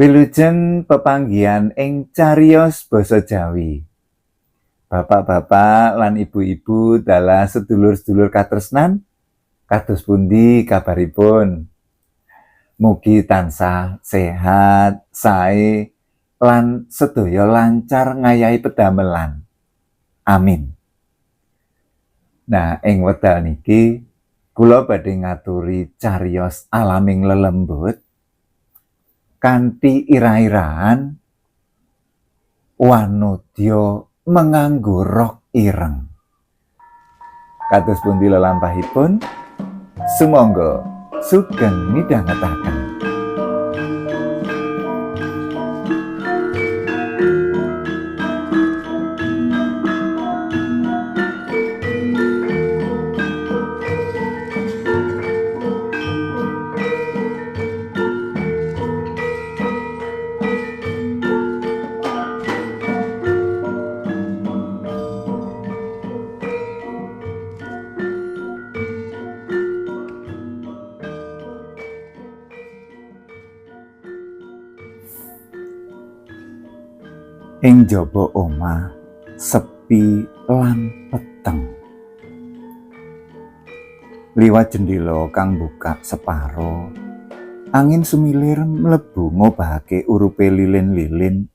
Wilujeng pepanggihan ing cariyos basa Jawi. Bapak-bapak lan ibu-ibu dalah sedulur-sedulur katresnan, kados pundi kabaripun? Mugi tansah sehat, sae, lan sedaya lancar ngayahi pedamelan. Amin. Nah, ing wekdal niki kula badhe ngaturi cariyos alaming lelembut kanthi irah-irahan wanodya menganggo rok ireng. Kados pundi lelampahipun? Sumangga sugeng midhangetaken. Ing jaba omah sepi lan peteng. Liwat jendela kang buka separo, angin sumilir mlebu ngobahake urupe lilin-lilin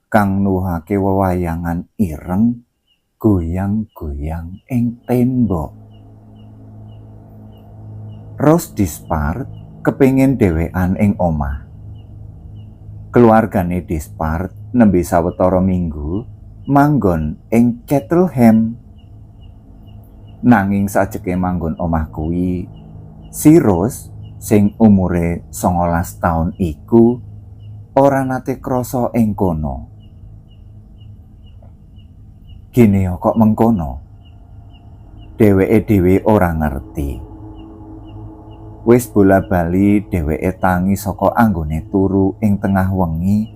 kang nuwuhake wewayangan ireng goyang-goyang ing tembok. Rose Despard kepingin dhewean ing omah. Keluargane Despard nembe sawetara minggu manggon ing Cheltenham. Nanging sajeke manggon omah kuwi, si Rose sing umure 19 taun iku ora nate krasa ing kono. Gene kok mengkono? Dheweke dhewe ora ngerti. Wis bola-bali dheweke tangi saka anggone turu ing tengah wengi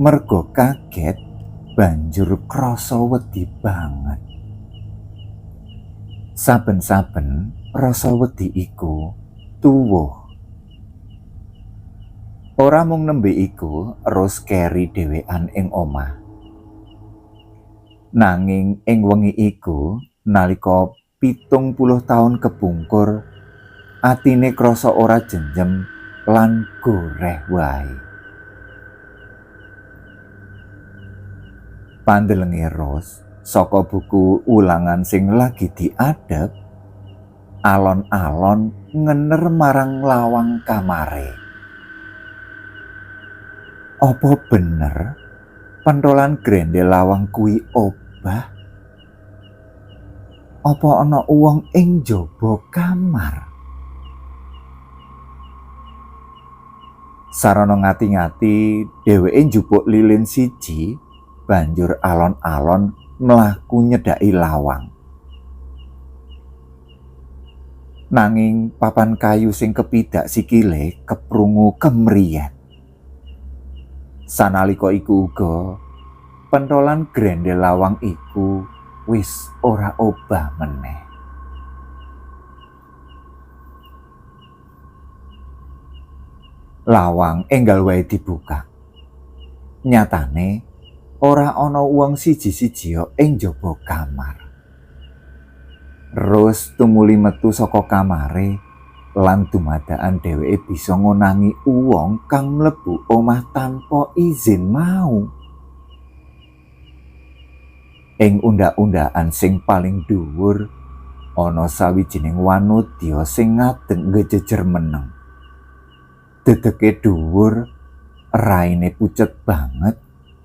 merga kaget banjur krasa wedi banget. Saben-saben rasa wedi iku tuwuh. Ora mung nembe iku Rose keri dhewean ing omah. Nanging ing wengi iku nalika 70 taun kepungkur, atine krasa ora jenjem lan goreh wae. Pandelenge Rose saka buku ulangan sing lagi diadep, alon-alon ngener marang lawang kamare. Apa bener pentolan grendel lawang kuwi obah? Apa ana wong ing jaba kamar? Sarana ngati-ngati, dheweke njupuk lilin siji, banjur alon-alon mlaku nyedhaki lawang. Nanging papan kayu sing kepidak sikile keprungu kemriyet. Sanalika iku uga, pentolan grendel lawang iku wis ora obah meneh. Lawang enggal wae dibuka. Nyatane ora ana wong siji-siji ing jaba kamar. Rose tumuli metu saka kamare lan dumadakan dheweke bisa ngonangi wong kang mlebu omah tanpa izin mau. Ing undhak-undhakan sing paling dhuwur ana sawijining wanodya sing ngadeg ngejejer meneng. Dedeke dhuwur, raine pucet banget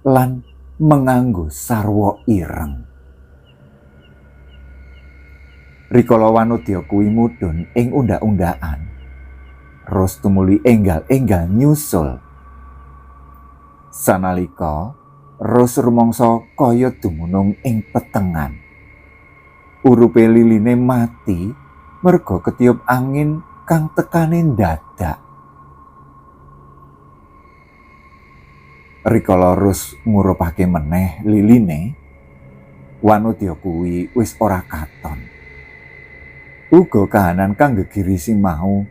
lan menganggo sarwa ireng. Rikala wanodya kuwi mudhun ing undhak-undhakan, Rose tumuli enggal-enggal nyusul. Sanalika Rose rumangsa kaya dumunung ing petengan. Urupe liline mati merga ketiup angin kang tekane ndadak. Rikala Rose ngurupake meneh liline, wanodya kuwi wis ora katon. Uga kahanan kang gegirisi mau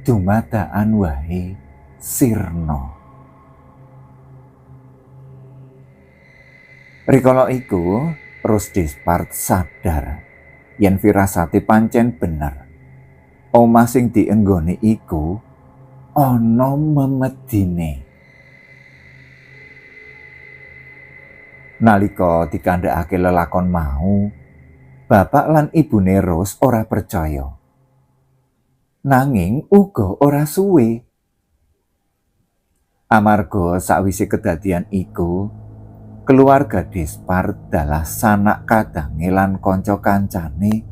dumadakan wae sirna. Rikala iku, Rose Despard sadar yen firasate pancen bener. Omah sing dienggoni iku ana memedine. Nalika dikandhakake lelakon mau, bapak lan ibune Rose ora percaya. Nanging uga ora suwe. Amarga sakwise kedadian iku, keluarga Despard dalah sanak kadange lan kanca-kancane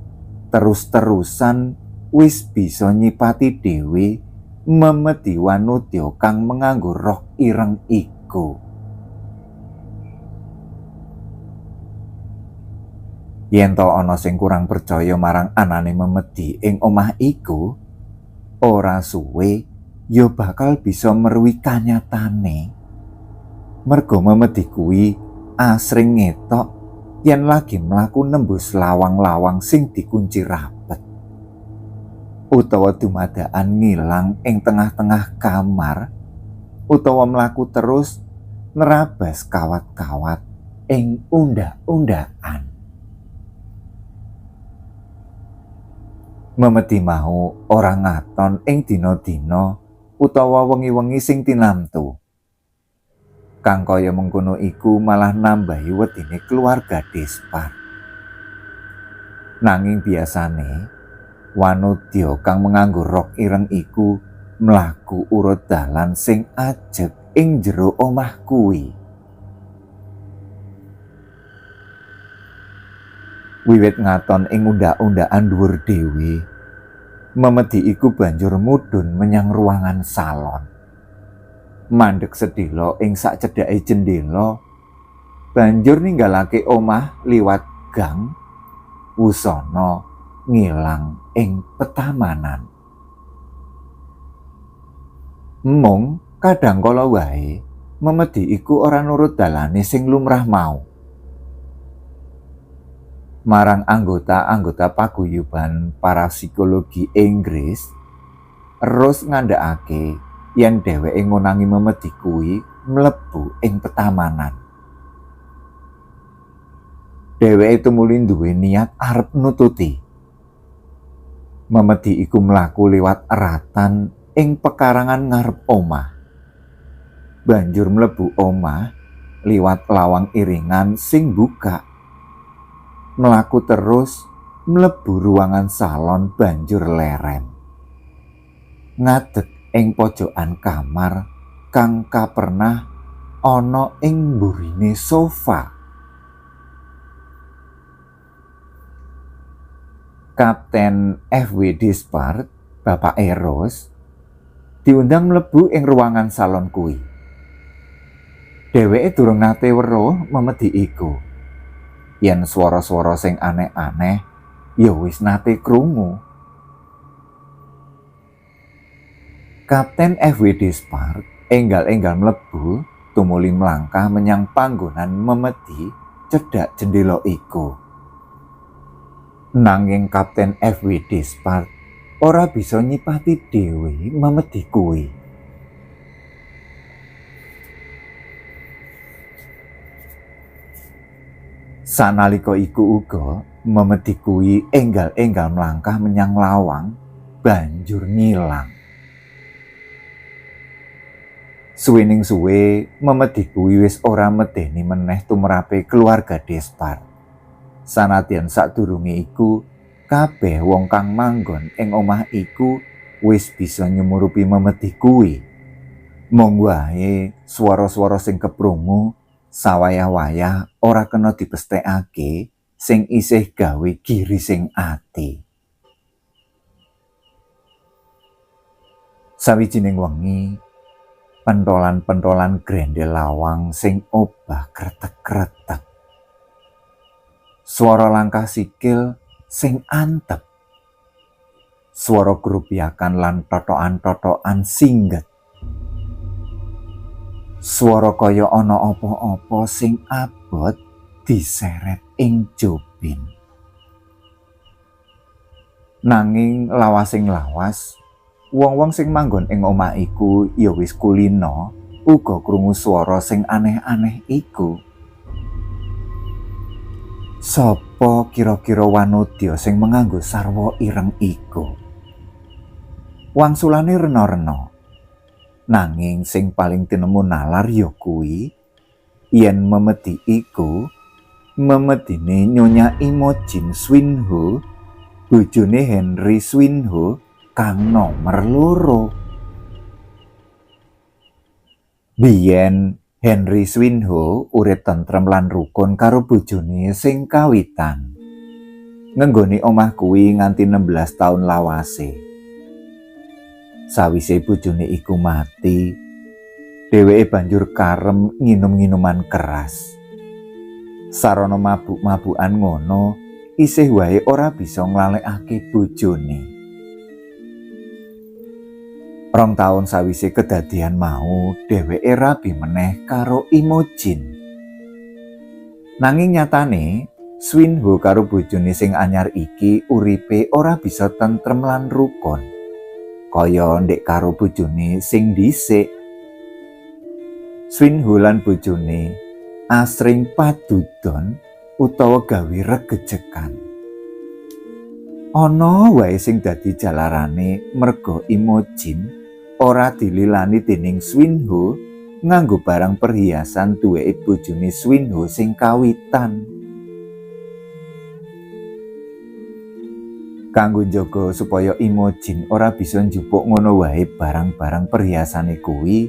terus-terusan wis bisa nyipati dhewe memedi wanudya kang menganggo rok ireng iku. Yen to ana sing kurang percaya marang anane memedi ing omah iku, ora suwe ya bakal bisa meruwi kanyatane. Merga memedi kuwi asring ngetok yen lagi mlaku nembus lawang-lawang sing dikunci rapet, utawa dumadakan ngilang ing tengah-tengah kamar, utawa mlaku terus nerabas kawat-kawat ing undak-undakan. Memedi mau ora ngaton ing dina-dina utawa wengi-wengi sing tinamtu. Kang kaya mengkono iku malah nambahi wedine keluarga Despard. Nanging biasane wanudya kang menganggo rok ireng iku mlaku urut dalan sing ajeg ing jero omah kuwi. Wiwit ngaton ing undak-undakan dhuwur dhewe, memedi iku banjur mudhun menyang ruangan salon. Mandek sedhela ing sakcedhake jendela, banjur ninggalake omah liwat gang, wusana ngilang ing petamanan. Mung kadang kala wae memedi iku ora nurut dalane sing lumrah mau. Marang anggota-anggota paguyuban parapsikologi Inggris, Rose ngandhakake yen dheweke ngonangi memedi kuwi mlebu ing petamanan. Dheweke tumuli duwe niat arep nututi. Memedi iku mlaku liwat ratan ing pekarangan ngarep omah. Banjur mlebu omah liwat lawang iringan sing buka. Mlaku terus mlebu ruangan salon banjur leren. Ngadeg ing pojokan kamar kang kapernah ana ing mburine sofa. Kapten F.W. Despard, bapak Rose, diundang mlebu ing ruangan salon kuwi. Dheweke durung nate weruh memedi iku. Yen swara-swara sing aneh-aneh ya wis nate krungu. Kapten F.W. Despard enggal-enggal mlebu tumuli mlangkah menyang panggonan memedi cedhak jendela iku. Nanging Kapten F.W. Despard ora bisa nyipati dhewe memedi kuwi. Sanalika iku uga memedi kuwi enggal-enggal mlangkah menyang lawang banjur ngilang. Suwening suwe memedi kuwi wis ora medeni meneh tumrape keluarga Despard. Sanadyan sadurunge iku kabeh wong kang manggon ing omah iku wis bisa nyumurupi memedi kuwi. Mung wae swara-swara sing keprungu sawayah-wayah ora kena dipesthekake sing isih gawe girising ati. Sawijining wengi, pentolan-pentolan grendel lawang sing obah kretek-kretek. Swara langkah sikil sing antep. Swara grubyakan lan totokan-totokan singget. Swara kaya ana apa-apa sing abot diseret ing jobin. Nanging lawasing lawas, wong-wong sing manggon ing omah iku ya wis kulina uga krungu swara sing aneh-aneh iku. Sapa kira-kira wanodya sing menganggo sarwa ireng iku? Wangsulane rena-rena. Nanging sing paling tinemu nalar ya kuwi yen memedi iku memedine Nyonya Imogene Swinhoe, bojone Henry Swinhoe kang nomer 2. Biyen Henry Swinhoe urip tentrem lan rukun karo bojone sing kawitan. Ngenggoni omah kuwi nganti 16 taun lawase. Sawise bojone iku mati, dheweke banjur karem nginum-nginuman keras. Sarana mabuk-mabukan ngono, isih wae ora bisa nglalekake bojone. 2 taun sawise kedadian mau, dheweke rabi meneh karo Imogene. Nanging nyatane, Swinhoe karo bojone sing anyar iki uripe ora bisa tentrem lan rukun. Kaya ndek karo bojone sing dhisik. Swinhoe lan bojone asring padudon utawa gawe regejekan. Ana wae sing dadi jalarane merga Imogene ora dililani dening Swinhoe nganggo barang perhiasan duweke bojone Swinhoe sing kawitan. Kanggo njaga supaya Imogene ora bisa njupuk ngono wae barang-barang perhiasane kuwi,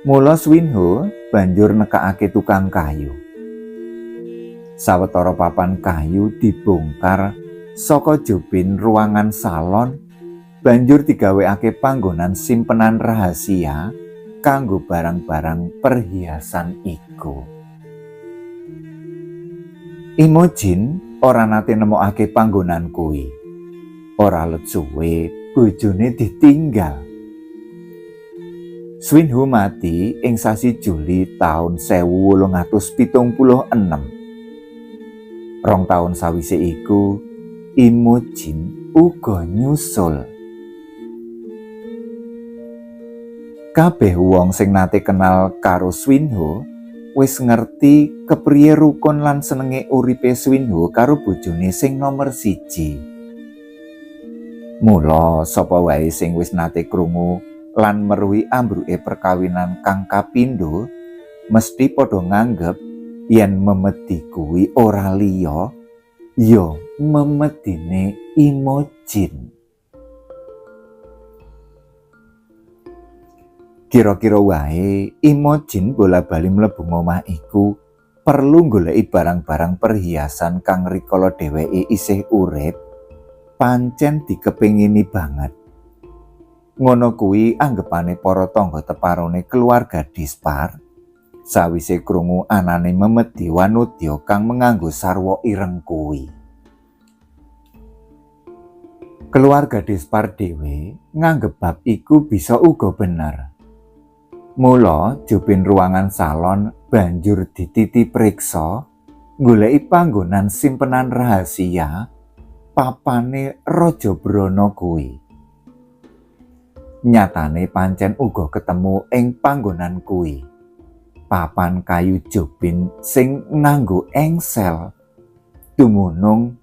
mula Swinhoe banjur nekakake tukang kayu. Sawetara papan kayu dibongkar saka jobin ruangan salon, banjur digawekake panggonan simpenan rahasia kanggo barang-barang perhiasan iku. Imogene ora nate nemokake panggonan kuwi. Ora let suwe bojone ditinggal. Swinhoe mati ing sasi Juli taun 1876. 2 taun sawise iku, Imogene uga nyusul. Kabeh wong sing nate kenal karo Swinhoe wis ngerti kepriye rukun lan senenge uripe Swinhoe karo bojone sing nomer 1. Mula sapa wae sing wis nate krungu lan meruhi ambruke perkawinan kang kapindho mesti padha nganggep yen memedi kuwi ora liya ya memedine Imogene. Kira-kira wae Imogene bola-bali mlebu omah iku perlu goleki barang-barang perhiasan kang rikala dheweke isih urip pancen dikepingini banget. Ngono kuwi anggepane para tangga teparone keluarga Despard sawise krungu anane memedi wanodya kang menganggo sarwa ireng kuwi. Keluarga Despard dhewe nganggep bab iku bisa uga bener. Mula jobin ruangan salon banjur dititi priksa goleki panggonan simpenan rahasia papane Raja Brana kuwi. Nyatane pancen uga ketemu ing panggonan kuwi. Papan kayu jobin sing nganggo engsel dumunung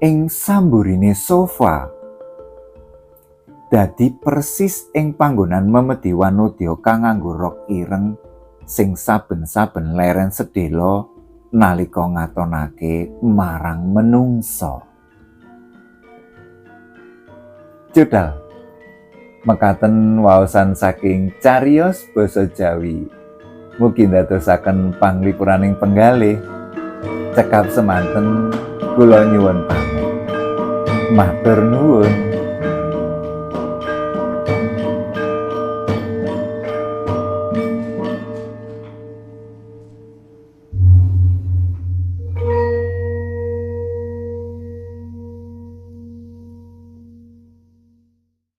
ing samburine sofa. Dadi persis ing panggonan memedi wanodya kang nganggo rok ireng sing saben-saben leren sedhela nalika ngatonake marang menungsa. Cudal. Mekaten waosan saking cariyos basa Jawi. Mugi ndadosaken panglipuraning penggalih. Cekap semanten kula nyuwun pamit. Matur nuwun.